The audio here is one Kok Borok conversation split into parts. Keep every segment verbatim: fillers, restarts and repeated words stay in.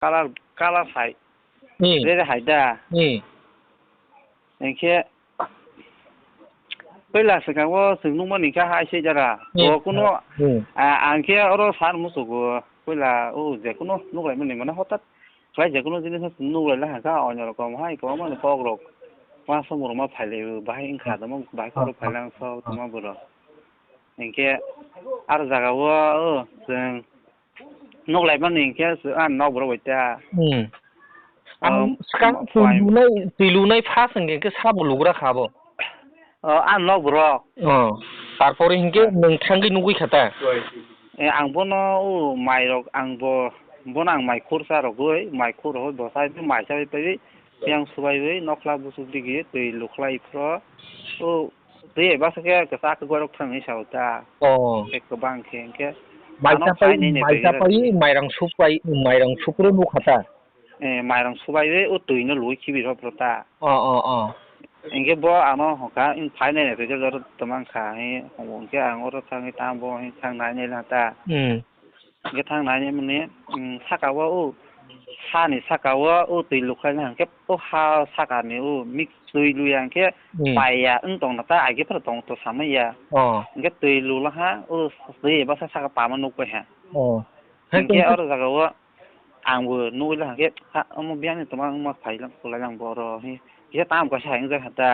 Color, color hai. Hmm. Rere hai da. Hmm. Hinkhe puila swkango chwng nukmani khe hai se jara. Hmm. O kuno, hmm, a, ang khe oro san musugo. Puila o je kuno nuklaimani mane hotat khlai je kuno jinis no nuklai lai kha, onyo rokom hai kwbangma ni kok rok. Ma somor ma phai lai o, bahai wngkha tamo, bahai kok rok phai lai wngkha tamo borok. Hinkhe aro jaga o, o chwng nuklaimani hinkhe, ah, nok borok bai ta. Hmm. Ang, um, swkang ma-, twi lunai, twi lunai first hinkhe sabo lugra kha bo. Oh, ah, nok borok. Oh. Tarpore hinkhe, ah, nwng thangwi nugwi kha ta? Eh, ang bono, o, mai rok, ang bo, bono ang mai khursa rogwi, mai khur rogwi bwsai, mai chawi paiwi, yang subai wi, nokla busuk digi, twi lukhlai phro, o, Twi bwswk khe kwchak khe goirok thang hinwi sao ta. Oh. Khe kwbang khe hinkhe. Mai ano chapai, phainai ni mai begera chapai, di. Mairang supai, mairang supro nukha ta. Eh, mairang subai o twi no lui khibi rw phro ta. Oh, oh, oh. Hinkhe bo ano hokha, wng phainai ni begera jor twmang kha, hi, hinkhe ang oro thangwi tamo, hi, thang nai nai lang ta. Hmm. Hinkhe thang nai mani, mm, saka o, o, sani saka o, o twi lukhlai na hinkhe o ha saka ni o mix twi luya hinkhe, hmm, paiya wng tong na ta, aigepra tong to samaiya. Oh. Hinkhe twi lula ha, o twi bwsa saka pama nukbai ha. Oh. Hinkhe oro jaga o ang bo nugwi la hinkhe, ha, omo biyang ni tongma wngma phai lang, kwlai lang bo oro, hi. Kisa tam kaisa hai wngjak kha ta.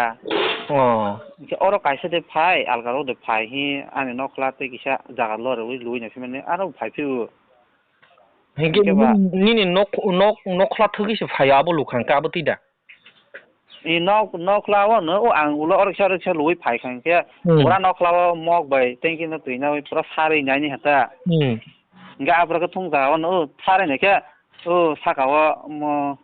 Oh. Kisa oro kaisa de phai, alga rok de phai hi, ani nokla tei kisa jaga lorwi lui na phimani aro phai phio. Hinkhe hinkhe ba nini, nini nok, nok, nokla thwgwi se phai abo lukhang ka abo twi da? I nok, nokla o no, o ang ulo oroksa oroksa lui phai kha hinkhe, hmm, pura nokla o mok bai tanki no twi nawi pura sarwi nai ni hata. Hmm. Hinkhe aphuru khe thung jaga o no, o sarwi nai khe, o saka o mo,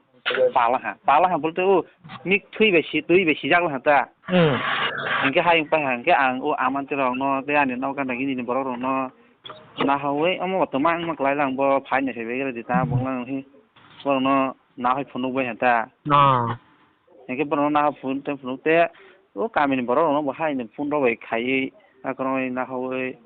Pala ha, pala ha bolte o mik twi bai si, twi bai sijak ha ta. Hmm. Hinkhe hayung pai ha, hinkhe ang o amanti rokno tei ani nok gana gini ni borok rokno nahawi omo bo twma wngma kwlai lang bo phaini se begre di ta bung lang hi borokno nahai phunuk bai ha ta. Ah. Hinkhe borokno naha phun tei phunuk te o kamini borok rokno bo haino phone rok bai khaiwi akhoroknwi nahawi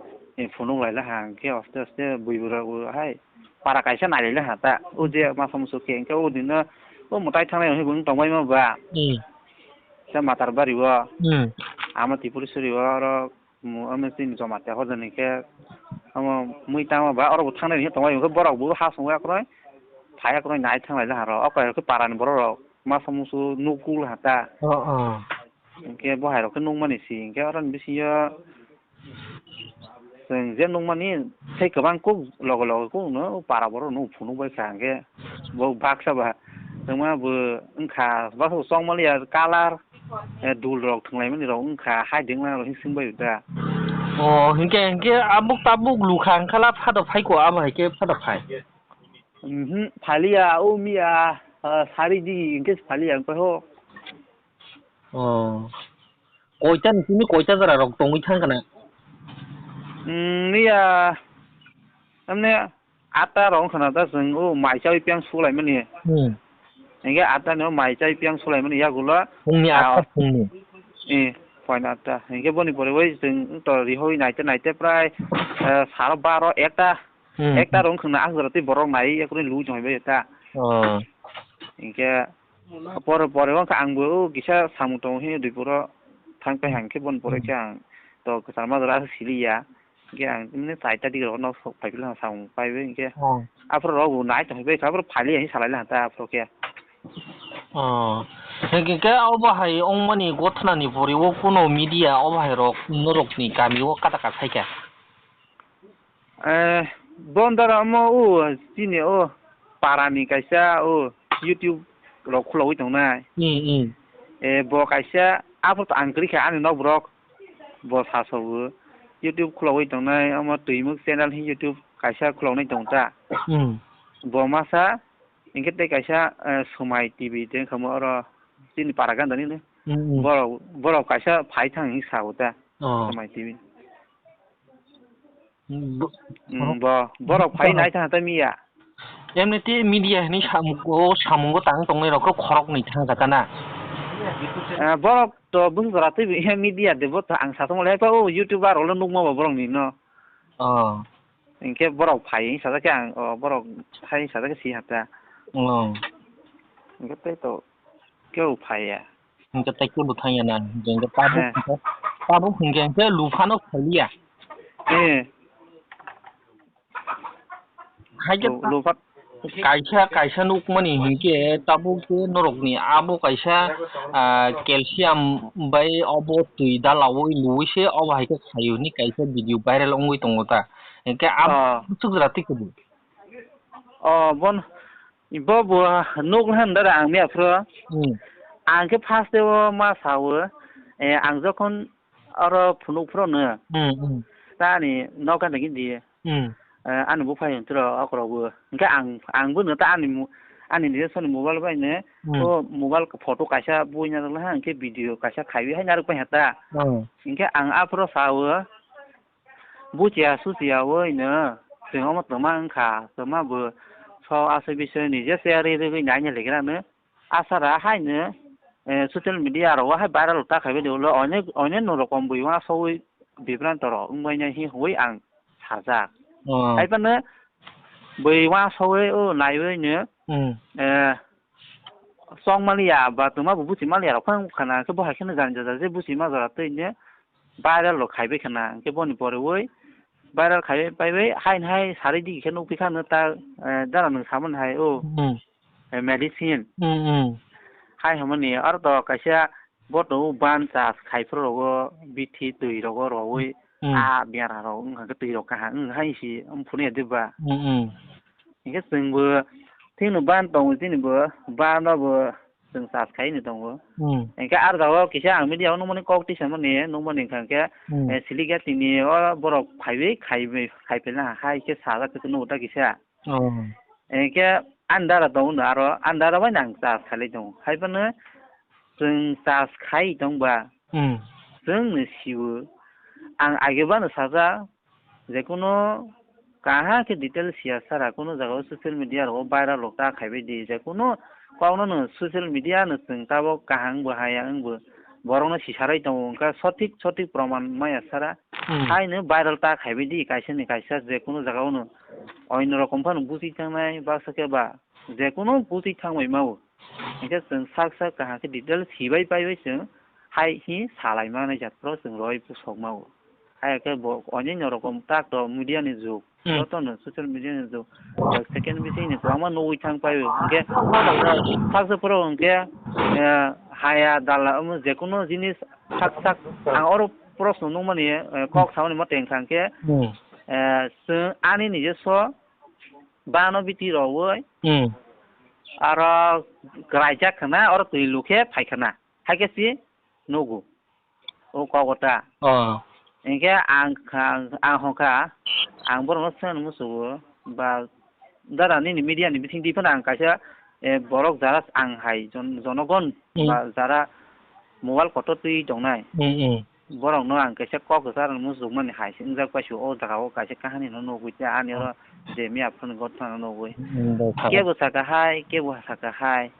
phunuk lai la ha, hinkhe aste aste bui rok bo hai. Para kaisa nailailai ha ta, o je masa musu khe, hinkhe o dino o mwtai thangnai rok bo wng tongbaima ba. Hmm. Khe Matarbari o. Hmm. Ama Tripuri suri o oro, omo chini Jamatia hojani khe, omo mui tangma ba, oro bo thangnai rok tongbai, hinkhe borok bo ha songwi akhoroi, phai akhoroi nai thanglailai ha ro, o khe parani borok rok masa musu nuk kuk ha ta. Oh, oh. Hinkhe bo hai rok khe nukmani si, hinkhe oro ni bisingo, Chwng je nukmani, tei kwbang kuk loge loge kuk no para borok no phunuk bai kha, hinkhe bo baksa ba, chwngma bo wngkha, baksa bo chongmani ya colour, eh, dul rok thwnglaimani rok wngkha, hai dengla rok hinsing bai da. Oh, hinkhe, hinkhe abuk tabuk lukha wngkhala phado phaiko, abo hai khe phado phai. Mhm, phaliya, o miya, ah, sari di, hinkhe phaliya, wngkha ho. Oh. Koita ni simi koita jora rok tongwi thang kana? Mm, miya, tamne atta rok wngkha na ta chwng o mai chawi piyang sulaimani. Hmm. Hinkhe atta ni o mai chawi piyang sulaimani yagulo. Phungni ah, atta phungni. Eh, poina atta. Hinkhe boni pore bai chwng to rihoi naite naite prai, eh, saro baro ekta. Hmm. Ekta rok wngkha na aswk jora tei borok nai yakuroi lui tongbai ta. Oh. Hinkhe Pore pore wngkha angbo o kisa samung tongo hwnwi Duipuro thang pai hang khe boni pore khe ang to kwchangma jora aswk siliya. Hinkhe ang mane chaita dik rok no sok phai phila samung paiwi hinkhe. Oh. Aphuru rok bo nai tong bai kha, aphuru phali hai salai laha ta aphuru khe. Oh. Hinkhe khe obo hai wngmani gothnani pore o kuno media obo hai rok norokni kami o kata kata sai kha. Eh, Bondar omo o chini o para ni kaisa o YouTube rok khulogwi tongnai. Hmm, hmm. Eh, bo kaisa aphuru ang kwrwi kha ani nok borok bo sasogo YouTube khulogwi tongnai omo Twimuk channel hi YouTube kaisa khulogwi tong ta. Hmm. Bo masa hinkhe tei kaisa, eh, Somai T V tei wngkha mo oro chini para ganda ni. Hmm, hmm. Borok, borok kaisa phai thang hinwi sao ta. Oh. Somai T V. Bo-, mm, bo, borok phai nai thang ta miya. Emni te media hinwi samung, o samungo tang tongnai rok khorok ni thang kha ta na. Ah, borok to bwswk jora twi media de bo to ang sa tongmani pa o YouTuber rok le nukma bo borok ni no. Oh. Hinkhe borok phai hinwi sajak khe ang, o borok phai sajak khe si hata. Oh. Hingke tei to kebo phaiya. Hingke tei kebo thangya na. Hingke tabuk, eh, hingke, tabuk hingke, hingke luphano khailiya. Eh. Hai khe lu-, lupha- kaisa, kaisa nukmani hingke tabuk khe norokni abo kaisa, ah, calcium bai obo twi dalawi luwi se obo hai khe khaio hinwi kaisa video viral wngwi tongo ta. Hingke abo, ah, swkra twi kwrwi. Oh, bon, bo bo nuk han dara ang miya phro. Hmm. Ang khe first day o ma sao, eh, ang jokhon oro phunuk phro no. Hmm, hmm. Tani nok gana gini di. Hmm. Eh, ani buphai hwn tro okro bo. Hingke ang, ang bo no ta ani mu-, ani nijor soni mobile bai no. Hmm. O mobile photo kaisa bui na ha, hingke video kaisa khaiwi hai narwk pai ha ta. Hmm. Hingke ang aphro sao, buchiya suchiya oi no, chwng omo twma wngkha, twma bo so aswk bisoi ni je share rwgwi naina legra no. Asara haino, eh, social media rogo hai viral ta khaibai de ulo, onek, onek no rokom bui uansugwi bibranto rok wngbaino hi hwnwi ang sajak. Oh. Haiphano bui uansugwi o naiwi no, hmm, eh, chong maliya ba twma bo buchi maliya rok phano khana khe bo hai kheno jani jora je buchi ma jora twi no viral rok khaibai khana, hwnkhe boni pore oi viral khaibai paibai haino hai sarwi di khe nukphi khano ta, eh, dara nwng samani hai o. Hmm. Eh, medicine. Hmm, hmm. Hai hwnmani, aro to kaisa bo tongo ban chas khai phuru rogo, bithi twi rogo rowui, hmm, a biara rok wngkha khe twi rok kaham wng hai si wng phuru ya diba? Hmm, hmm. Hinkhe chwng bo thik no ban tongo chini bo, ban rok bo chwng chas khai ni tongo. Hmm. Hinkhe aro jago kisa ang media o nukmani kok tisa mani, nukmani wngkha khe, hmm, eh, Siligati ni o borok phaiwi, khaiwi, khai phaina hai khe sajak khe nugo ta kisa. Oh. Hinkhe ani dara tongo no aro, ani dara bai no ang charge khailai tongo. Haiphano chwng charge khai tongba, hmm, chwng no sio. Ang age bano sajak, jekunu kaham khe detail siya sara, kunu jaga o social media rogo viral rok ta khaibai di, jekunu kokno no social media no chwng tabok kaham bo haya wng bo, borok no sisarai tongo, wngkha sothik sothik proman maya sara. Hmm. Haino viral ta khaibai di, kaisa ni kaisa jekunu jaga o no. Oino rokom phano buchi thangnai, baksa khe ba jekunu buchi thangbai mao. Hinkhe chwng sak sak kaham khe detail sibai paibai chwng hai hi salai manai jat phoro chwng roi pusok mao. Hai khe bo onyaino rokom tak to media ni jug. Hmm. Joto no social media ni jug. Second bising ni kwbangma nugwi thang paio. Hinkhe sak sak phoro hinkhe, eh, haya dala omo jekunu jinis sak sak ang oro proshno nukmani, eh, kok samani mo teng thang khe, hmm, eh, chwng ani nijeso bano biti rowoi, hmm, aro kwlaijak khna, oro twi lukhe phai khna, hai khe si nugo o kogo ta. Oh. Hinkhe ang kha, ang hokha, ang borokno swngno musugo, ba dara nini media ni bising twi phano ang kaisa, eh, borok jara ang hai jon-, jonogon, hmm, ba jara mobile kotor twi tongnai. Hmm, hmm. Borokno ang kaisa kok kwchar muchungmani hai se wngjak paisio, o jaga o kaisa kahani no nugwi tei ani oro je miya phone gotha no nugwi. Hmm, hmm, kebo saka hai, kebo saka hai.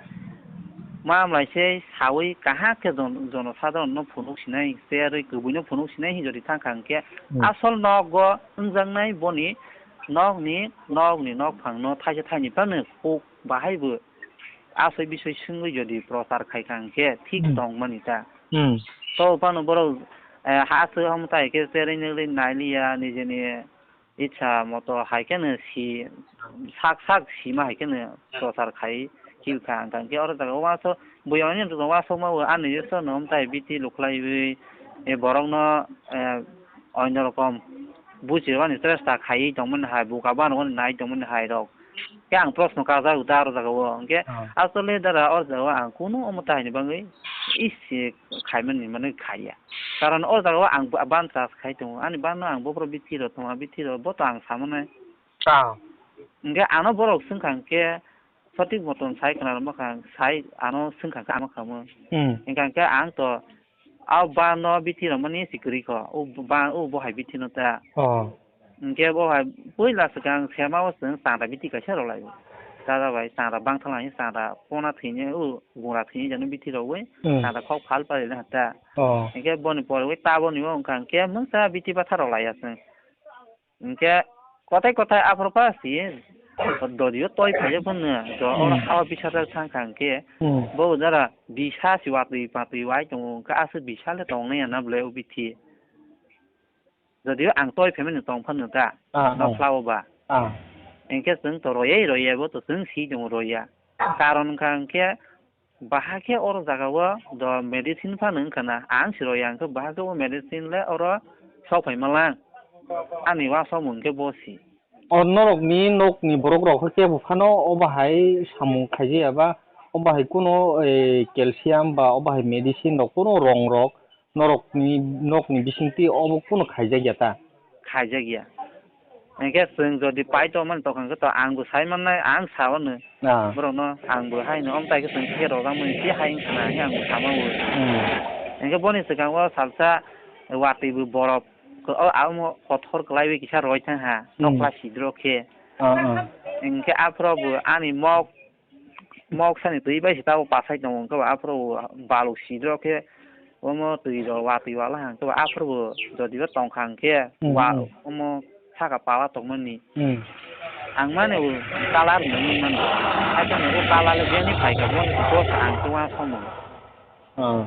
Ma mlai se sawi kaham khe jon-, jono sadharon no phunuk sinai, cherwi kwbwi no phunuk sinai hinwi jodi thang kha hwnkhe, hmm, asol nogo wngjaknai boni nokni, nokni nokphang no thaisa thaini phano kuk bahai bo asoi bisoi swngwi jodi prochar khai kha hwnkhe thik, hmm, tongmani ta. Hmm. To phano borok, eh, ha aswk hamtai khe cherwi nwi nailiya nijeni itsa moto hai kheno si sak sak sima hai kheno prochar khai khil kha hwnkha hwnkhe oro jaga o uansuk bui oni uansukma bo ani jeso no hamtai biti luklaiwi, eh, borokno, eh, oino rokom buchirmani chesta khaiwi tongmani hai, buka banrwmani nai tongmani hai rok. Khe ang proshno kajak da aro jaga o. Hwnkhe, ah, asole dara oro jaga o ang kunu omo tahini bagwi isi khaimani mane khaiya. Karon oro jaga o ang ba-, ban chas khai tongo. Ani ban no ang bophoro bithi rok tongo, bithi rok bo to ang samanai. Ah. Hwnkhe ano borok swngkha hwnkhe sotik moton sai khna rwma kha, sai ano swngkha hwnkhe ano khamu. Hmm. Hwnkha hwnkhe ang to a ban no bithi rwmani si kwrwi kho. O ban, o bo hai bithi no ta. Oh. Hwnkhe bo hai puila swkang sema o chwng chanda bithi kaisa rw lai o. Dada bai chanda bangthala hinwi chanda pona thwini o gungra thwini jani bithi rw wi, hmm, chanda khok phal pari le ha ta. Oh. Hwnkhe boni pore wi taboni o wngkha hwnkhe mungsa bithi bathar rw lai ya chwng. Hwnkhe kothai kothai aphuru pha si Dodio toi phaio phano, do oro Hmm. Hao bisa tak thang kha hwnkhe, Hmm. bo jara bisa si watwi patwi wai tongo, hwnkhe aswk bisa le tongnai ya na bwle o bithi. Jodio ang toi phaimani tong phano ta, Ah, ah. Nokhlao ba. Ah. Hwnkhe chwng to royai roya bo to chwng si tongo roya. Karon wngkha hwnkhe, bahai khe oro jaga o do medicine phano wngkha na, ang si roya hwnkhe bahai khe o medicine le oro sok phai malang. Ani uansukmung khe bo si. O norokni nokni borok rok khe kebo phano o bahai samung khaijaya ba, o bahai kuno, eh, calcium ba o bahai medicine rok kuno rong rok norokni nokni bisingtwi obo kuno khaijak ya ta? Khaijak ya. Hwnkhe chwng jodi pai tongmani tongkha hwnkhe to ang bo sai mannai, ang sa-o no. Ah. Borokno ang bo hai no, omo tai khe chwng khe rojak mani si hai wngkha na, hai ang bo sama o. Hmm. Hwnkhe boni swkango salsa watwi bo borok ko-, o amo kothor kwlaiwi kisa roi thang ha, Hmm. Nokla sidro khe. Ah, ah. Hwnkhe aphuru bo ani mok Mok sani twi bai se tabuk pasai tongo, hwnkhe bo aphuru bo baluk sidro khe omo twi rok watwi wala hwnkhe bo aphuru bo jodi bo tongkha hwnkhe Hmm, wa hmm. Omo saka pala tongmani. Hmm. Ang mane bo colour nungwi mano. Haikhe bo colour le biyani phaikha bo, bo ang khe uansukmung. Ah.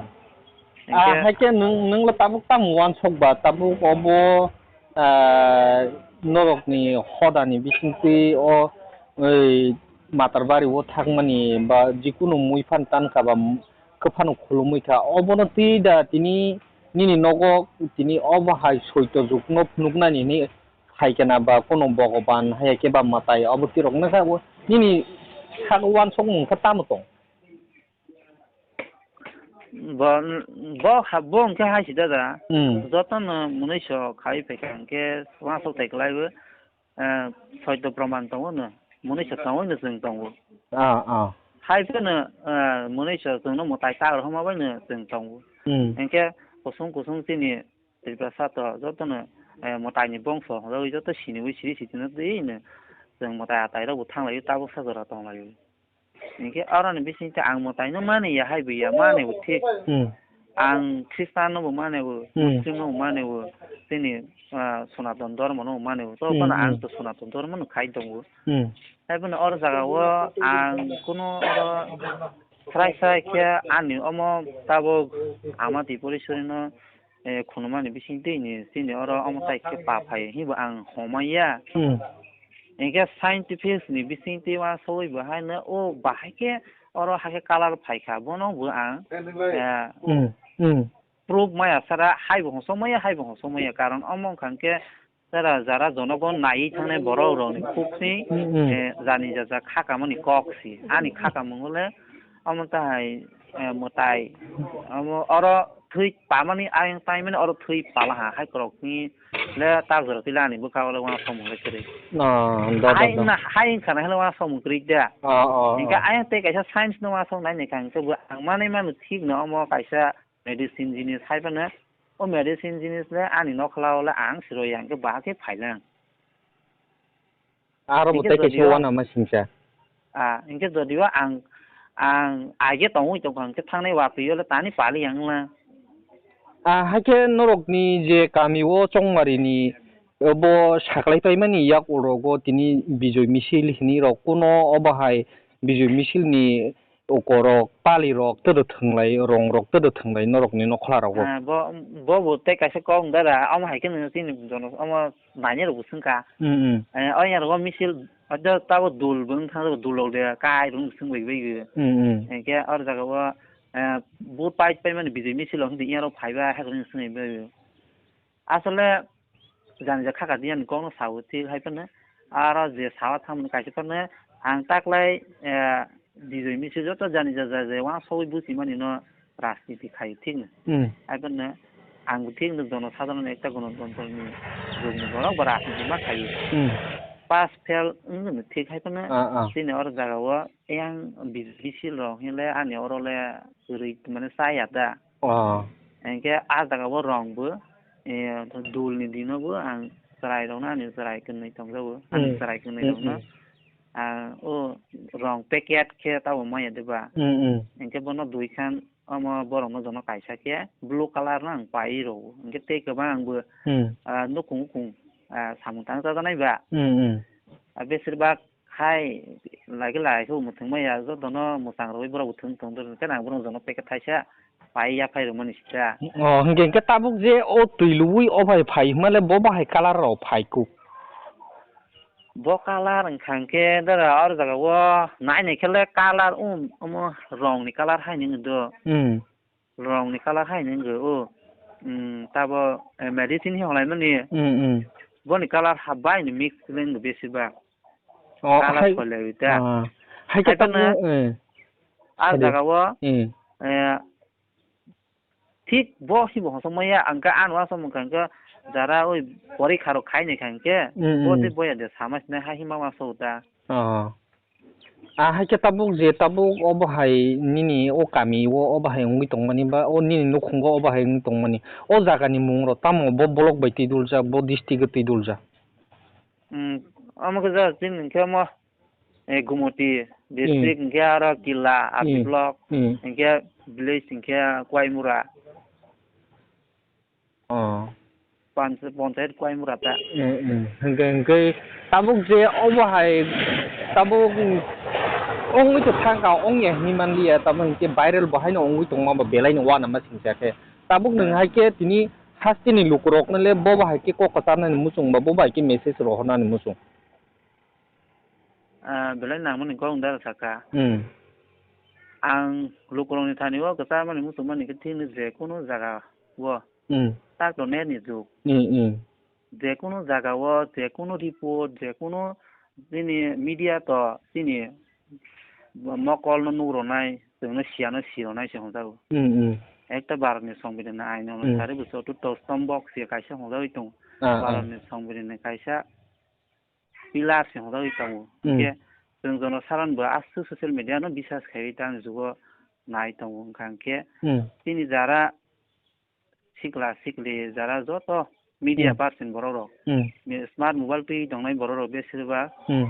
Hwnkhe Ah, haikhe nwng, nwng le tabuk tamo uansuk ba, tabuk obo, ah, norokni hodani bisingtwi o, oi, Matarbari o thangmani ba jikunu mui phan tankha ba m-, kwphano khulumwi kha, obono twi da tini nini nogo tini obo hai soito jukno phunuknani hwnwi phaikha na ba kuno Bhogoban haiya khe ba mwtai obo tirok nokha bo nini sak uansukmung khe tamo tong? Bo, bo ha, bo hwnkhe hai si dada. Hmm. Jotono mwnwi so khai phaikha hwnkhe uansuk tai kwlaiwi, eh, soito proman tongo no. Mwnwi so tongwi no chwng tongo. Ah, ah. Hai phano, eh, mwnwi so chwngno mwtai ta rw hwnma bai no chwng tongo. Hmm. Hwnkhe kusung kusung chini Tiprasa to jotono, eh, mwtaini bongso hwnjagwi joto siniwi siri sitino twi no chwng mwtai atai rok bo thang laio, tabuk sa jora tong laio. Hinkhe aroni bisingtwi ang mwtaino mani ya, hai bo ya, mani bo thik. Hmm. Ang Khristanno bo mani bo, Hmm. Muslimno bo mani bo, chini, ah, Sonaton Dhormono bo mani bo. To Hmm, phano ang hmm. to Sonaton Dhormono khai tongo. Hmm. Hai phano oro jaga o ang kuno oro srai srai khe ani omo tabuk Ama Tripuresorino eh, khunumani bisingtwi ni chini oro omo tai khe pa phai hinwi bo ang homai ya. Hmm. Hinkhe scientific ni bisingtwi uansugwi bo haino o bahai khe oro hakhe colour phaikha, bono bo ang, eh, Hmm. Hmm. Proof maya sara, hai bo hosok maya, hai bo hosok maya, karon omo wngkha hwnkhe Jara, jara jonogon naiwi thangnai borok rokni khukni, Mm, mm. Eh, jani jaja kha kamani kok si. Ani kha kamung le omo tahai, eh, mwtai. Omo oro thwi pamani ayang taimani oro thwi pala ha. Hai korokni le ta jora twi le ani bwkha o le uansukmung le kwrwi. Oh, da, da, Hai da. Na, hai wngkha na hwnle uansukmung kwrwi da. Oh, oh, oh. Hinkhe ayang tei kaisa science no uansuk nai ni kha hinkhe bo ang manwi mano thik no omo kaisa medicine jinis hai phano, o medicine jinis le ani nokhlao le ang siroi ya, hwnkhe bahai khe phailang. Aro bo Hwnkhe tei kaisa jodio, uanama singsa. Ah, hwnkhe jodio ang, ang age tongwi tongkha, hwnkhe thangnai watwi o le tani pali yang la. Ah, hakhe norokni je kami o Chongmari ni, eh, bo saklai paimani yak urogo tini Bijoy Misil hini rok kuno obo hai Bijoy Misil ni ukorok, palirok, todo thwnglai, rongrok, todo thwnglai norokni nokhla rogo. Ah, bo, bo, bo tei kaisa kok wng dara, omo hai khe nw chini jono, omo nainai rok bo swngkha. Mm, mm. Eh, o yang rogo misil, odo tabo dul bo wng thang, dul rok de, kai rok swng bai bai. Mm, mm. Hingke oro jaga o, eh, vote pai pai mani B J P misil rok hingke yang rok phai ba, hai rok swng bai bai. Asole jani ja khaka diyan kok no sao thik hai phano, aro je sawa thang mani kaisa phano ang taklai, eh, Bijoy misil joto jani ja ja je uansugui buchi mani no rajniti khai thik no. Hmm. Hai phano ang bo thik no jono sadharon ekta gonotontro ni jug ni borok bo rajniti ma khai. Hmm. Pass fail wng no thik hai phano Ah, ah. Chini oro jaga o yang Bijoy misil rok hinle ani oro le kwrwi mane chaya da. Oh. Hingke ah jaga o rong bo, eh, dul ni dino bo ang chwrai rok no ani chwrai kwnwi tongjago. Ani Hmm. Chwrai kwnwi Hmm, rok no, hmm. Ah, o rong packet khe tabo maya de ba. Hmm, hmm. Hingke bono dui khan omo borok no jono kaisa khe blue colour no ang pai rwo. Hingke tei kwbang ang bo, Hmm. Ah, nukung ukung, ah, samung tang chajaknai ba. Hmm, hmm. Ah, besir bak Hai, lagi lai khe bo mwthwng maya, jotono mwchang rwui borok bo thwng tong do, hwnkhe ang bono jono packet thaisa pai yaphai rwmani sita. Oh, hwnkhe, hwnkhe tabuk je o twi lubui o bai phai hwnmale bo bahai colour rok phai kuk. Bo colour wngkha hwnkhe dara oro jaga o nai nai khe le colour um, omo rong ni colour hai nini do. Hmm. Rong ni colour hai nini do. O, hmm, tabo, eh, medicine hi holai mani. Hmm, hmm. Boni colour ha bai ni mix le wng do besi ba. Oh, colour hai, phalwi ta. Ah, hai khe hai tabuk, phano eh. A jaga o, hmm, eh, thik bo hibo hosok maya, ang khe ano asok mangkha, ang khe jara oi porikha rok khai nai kha, ang khe mm, bo mm, tei boya de sama sinai ha hima ma sok ta. Oh. Ah, hai khe tabuk je tabuk obo hai nini o kami o obo hai wngwi tongmani ba o nini nukhungo obo hai wngwi tongmani. O jaga ni mung rok tamo bo block bai twi duljak, bo district o twi duljak. Hmm, omo khe jora chini hwnkhe omo, eh, Gumoti district, hmm, hwnkhe aro Killa, R D block, hmm, hwnkhe village hwnkhe Kwaimura. Oh. Panch-, panchayat Kwaimura ta. Hmm, hmm. Hwnkhe, hwnkhe tabuk je obo hai tabuk wngwi to thangkha, wngya hinwi manliya, tabuk hwnkhe viral bo haino wngwi tongma ba belai no uanama singcha khe. Tabuk nwng, hmm, hai khe tini hasteni lukurokno le bo bahai khe kok kwcharnani muchung ba bo bahai khe message rohornani muchung? Ah, belai nangmani kok wng dara sakha. Hmm. Ang lukurokni thani o kwcharmani muchungmani khe thikno je kunu jaga o, hmm, tak to net ni jug. Hmm, hmm. Je kunu jaga o, je kunu report, je kunu chini media to chini mokol no nuk rwnai, chwngno siya no si rwnai se hwnjago. Hmm, hmm. Ekta Bharat ni Songbidan ni ain, hmm, onusari bo chotto tombok se kaisa hwnjagwi tongo. Ah, ah. Bharat ni Songbidan ni kaisa pillar se hwnjagwi tongo. Hmm. Hwnkhe chwng jono saran bo aswk social media no bisas khaiwi tang jugo nai tongo wngkha hwnkhe, hmm, chini jara sikla sikli jara joto media, hmm, person borok rok, hmm, ni smart mobile twi tongnai borok rok besibak, hmm,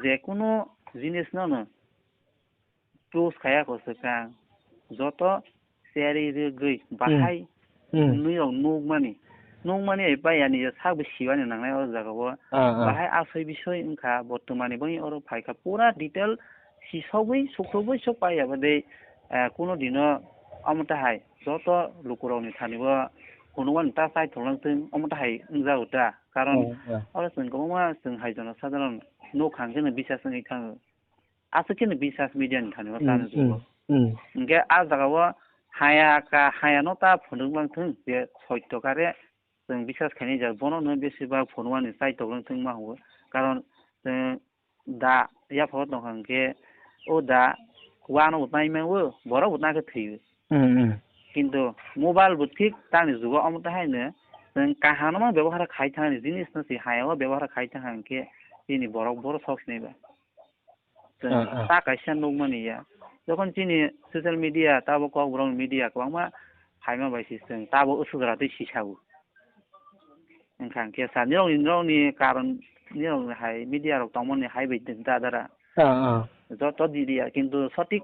je kunu jinis no no close khaya ko swkang joto seri rwgwi, hmm, bahai, hmm, nwi rok nukmani, nukmani bai ani sak bo siwani nangnai o jaga o, ah, ah, bahai asoi bisoi wngkha bortomani bai oro phaikha pura detail sisogwi sukrubwi sok paiya badei, eh, kuno dino omo tahai joto lukurokni thani o phunukmani ta chaithok langthwng omo tahai wngjago ta, karon, oh, oh, oro chwng kwbangma chwng hai jono sadharon nuk kha hwnkhe no bisas wngwi thango. Aswk kheno bisas media ni thani o, hmm, tani jugo. Hmm, hmm. Hwnkhe a jaga o haya ka, haya no ta phunuk lang thung je soitto kare chwng bisas khainai jak bono no besi bak phunuk ani chaitok lang thung ma hugo. Karon, eh, da yapha o tong kha hwnkhe o da uano bo nai ma o, borok bo nakhe thwi o. Hmm, hmm. Kintu mobile bo thik tani jugo omo tahai no chwng kaham no ma bebohar khai thani jinis no se haya o bebohar khai thang khe chini borok boro sok sinai ba. Chwng, ah, ah, ta kaisa nukmani ya. Jokhon chini social media tabo Kokborok media kwbangma phaima bai se chwng tabo swkra twi sisao. Wngkha hwnkhe sa nirokni, nirokni karon nirokni hai media rok tongmani hai bai da dara. Ah, ah. Joto di dia kintu sotik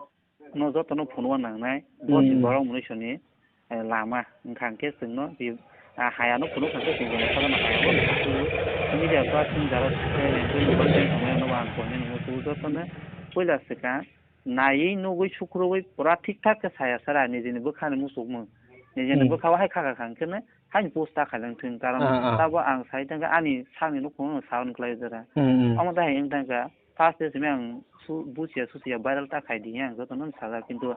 no joto no phunukna nangnai. Bo, hmm, borok mwnwi soni eh, lama wngkha hwnkhe chwngno, ah, hayano phunuk kha hwnkhe chwng jono sakno hayano phunuk. Media ba chwng jara, eh, tei mobile tei tongnai ano ang koinai nungwi kubu jotono puila swkang naiwi nugwi sukrubwi pura thik thak khe saya sara nijini bwkhani muchukmung. Nijini, hmm, bwkha o hai kha kha kha hwnkhe no haini post ta khailangthwng karon, ah, ah, tabo ang sai thangkha ani sakni nukhungno saui kwlai jora. Hmm, hmm. Omo tei hai wng thangkha first day simi ang su-, buchiya suchiya viral ta khai di ang jotono sajak kintu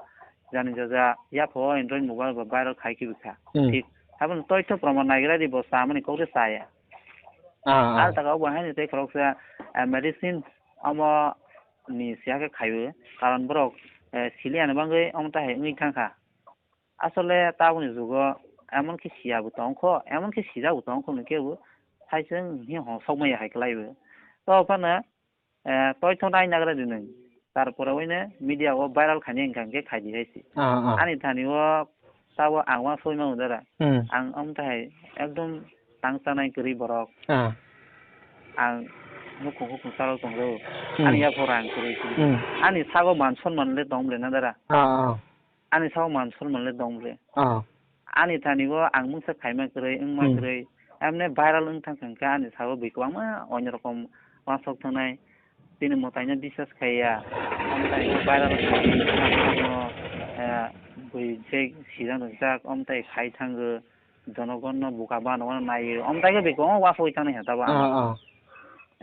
jani jaja yapha o Android mobile bo viral khai khe bwkha. Hmm. Thik. Aboni toitho proman naigra di bo samani kok de chaya. Ah, ah. Al taka obo haino tei khoroksa, eh, medicine omo ni siya khe khaio. Karon borok, eh, sili ani bagwi omo tahai wngwi thangkha. Asole taboni jugo emon khe siya bo tongkho, emon khe sijak bo tongkho hwnwi kebo hai se wng hi hong sok maya hai kwlai bo. To phano eh, toitho nai nagra di nwng. Tarpore oino media o viral khainai wngkha hwnkhe khai di hai se. Ah, ah. Ani thani o tabo ang uansukma mudara. Hmm. Ang omo tahai ekdom tang chanai kwrwi borok. Ah. Ang nukhung hukhung chalok tongjago. Hmm. Ani yaphang rang kwrwi se. Hmm. Ani sago man sonman le tong bwle na dara. Ah, ah. Ani sao man sonman le dong ble. Ah. Ani thani o ang mungsa khaima kwrwi, wngma, hmm, kwrwi. Emne viral wng thang thang khe ani sao bui kwbangma onyo rokom uansuk thangnai. Bini mwtaino biswas khaiya, omtai viral khai thango, eh, bui je sijak rwjak, omtai khai thango, jonogonno buka bano wano naio, omtai khe beko wasogwi thangnai ha tabo ang. Ah, ah.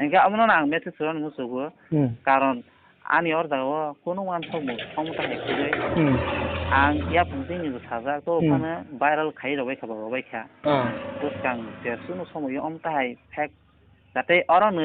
Hingkhe abono ang message rwna muchugo, Hmm. karon ani or jagao kunu wansokmung somota hai kwrwi. Hmm. Ang yaphang tini bo sajak, to Hmm. phano viral khai rwbai kha, rwbai kha. Ah. Bwskang je chwngno somoio omtai hai fake, jate oro no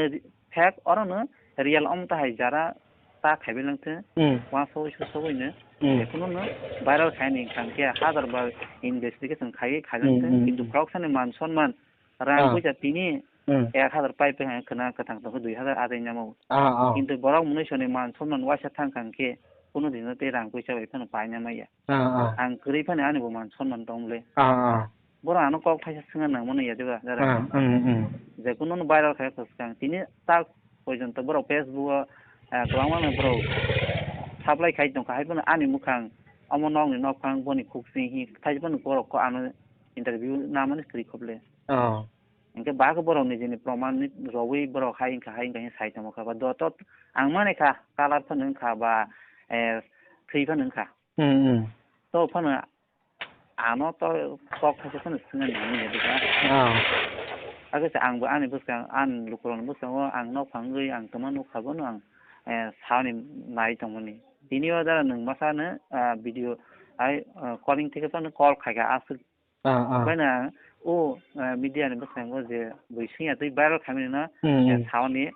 fake, oro no real omtai hai jara ta khaibai lang thung. Hmm. Wansogwi susogwi no. Hmm. Jephuru no viral khai ni kang khe hazar bar investigation khai khai lang Hmm, thung. hmm, Kintu hmm. khoroksa ni man sonman rang Ah. puisa tini Hmm. ek hazar pai pai hai khwna kwthang tongkhe dui hazar atai namo. Ah, ah. Kintu borok mwnwi soni man sonman waisa thang kang khe kunu dino tei rang puisa bai phano paina maya. Ah, ah. Ang kwrwi phano ani bo man sonman tong le. Ah, ah. Borok ano kok thaisa swngna nangmano ya diba, jara? Ah, mm, mm. Je kuno no viral khai kwchwng. Tini tak poijonto borok Facebook o, eh, kwbangma no borok supply khai tongkha, hai phano ani mukhang, omo nokni nokphang, boni khuksing hi, thaisa phano borok ko ano interview namani kwrwi khople. Oh. Hingke ba khe borok nijini proman ni rogwi borok hai wngkha, hai wngkha, hai sai tongkha. Ba doto ang mani kha, colour phano wngkha, ba, eh, thwi phano wngkha. Hmm, hmm. To phano ano to kok thaisa phano swngna nangmani ya bwkha. Ah. Hakhe se ang bo ani bwskang, ani lukurokni bwskango ang nok phangwi ang kwma nukha bono ang, eh, sauni nai tongmani. Tini o jara nwng masano, ah, video hai, ah, calling theke phano call khaikha aswk. Ah, ah. Bai na o, ah, media ni bwskango je bui swngya twi viral khaimani no, Hmm, eh, hmm. sauni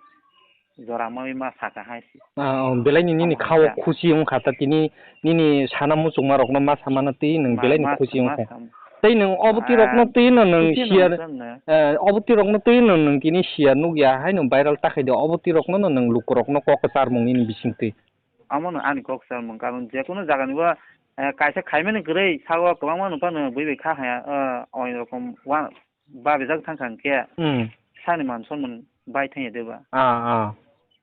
jora mawi ma saka hai se. Ah, oh, belai ni nini Omo khao kha. Khusi wngkha ta tini nini sana muchungma rokno ma samano twi nwng Ma, belai ni ma, khusi ma wngkha. Sam-, Tei nwng obo twi rokno ah, twi no nwng khusi share, nwng kha na. Eh, obo twi rokno twi no nwng tini share nukya hai nwng viral ta khai de obo twi rokno no nwng lukurokno kok kwcharmung nini bising twi. Omo no ani kok kwcharmung karon je kunu jaga ni bo, eh, kaisa khaimani kwrwi sago kwbangma no phano bui bai kha haya, eh, oi rokom wa-, babijak thang kha hwnkhe Hmm. sani man sonman bai thangya de ba. Ah, ah.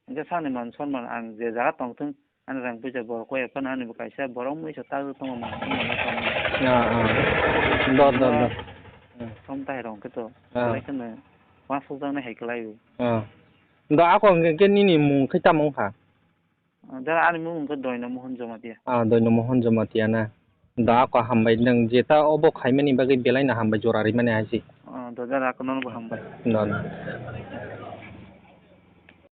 Hwnkhe sani man sonman ang je jaga tong thung, ani rang puisa borok koi phano ani bo kaisa borok mui sa ta tongo man sonman bai tong. Ah, ah. Do, do, do. Som tai rong khe to. Ah. Belai kheno ma sujak nai hai kwlai o. Ah. Do ako hwnkhe nini mung khe tamo wngkha? Ah, da ani mung wngkha Doino Mohon Jomatia. Ah, Doino Mohon Jomatia na. Da ako hambai nwng jeta obo khaimani bagwi belaino hambai jora rimani hai se. Ah, da, da ako nono bo hambai. Da, da.